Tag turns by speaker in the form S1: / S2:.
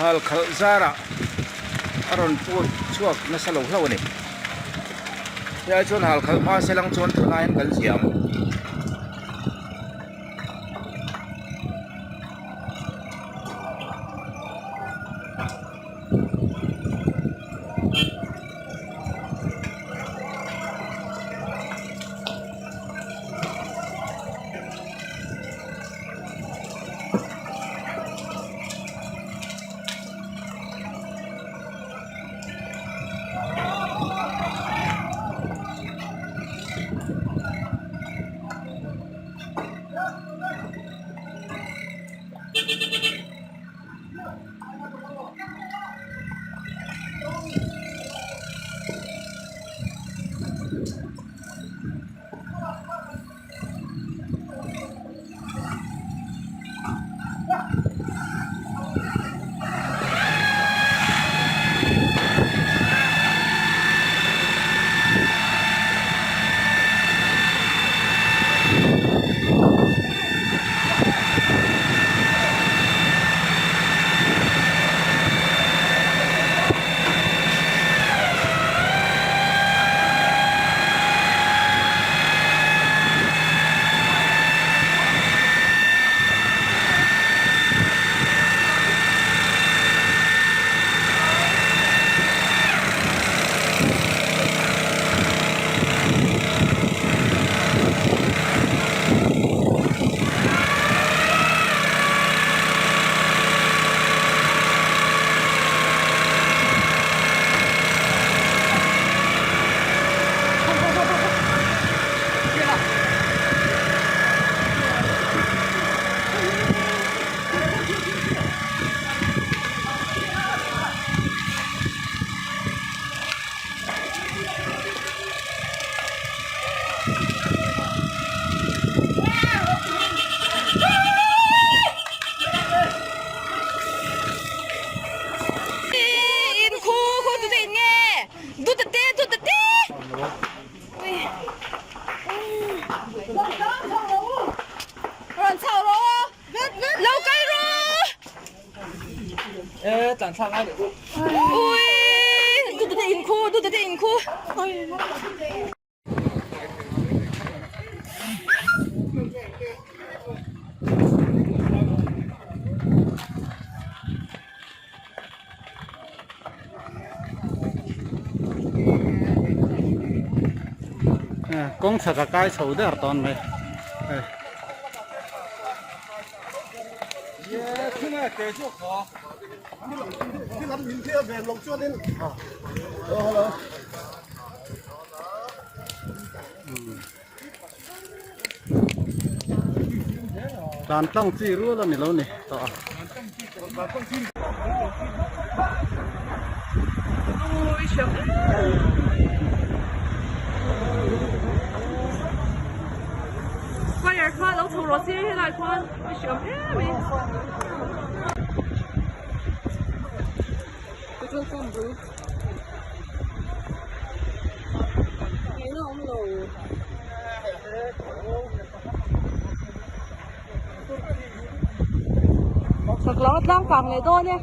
S1: Hal khalh zarah a rawn put chhuak nasa lo hlauh a ni. Helai chuan hal khalh hma se lang chuan tunlai hian kan ziah ang.
S2: Ui dute in khu dute in khu.
S3: Kawng chhak a kai chho der tawn mai hei. Tlan tlang chi rual a ni lo ni tawh a.
S2: Fire kha lo chho rawh se helai khuan i hriam em mai. Petrol pump bul. Ngaihna a awm lo. Chak lo a tlang kang leh dawn e.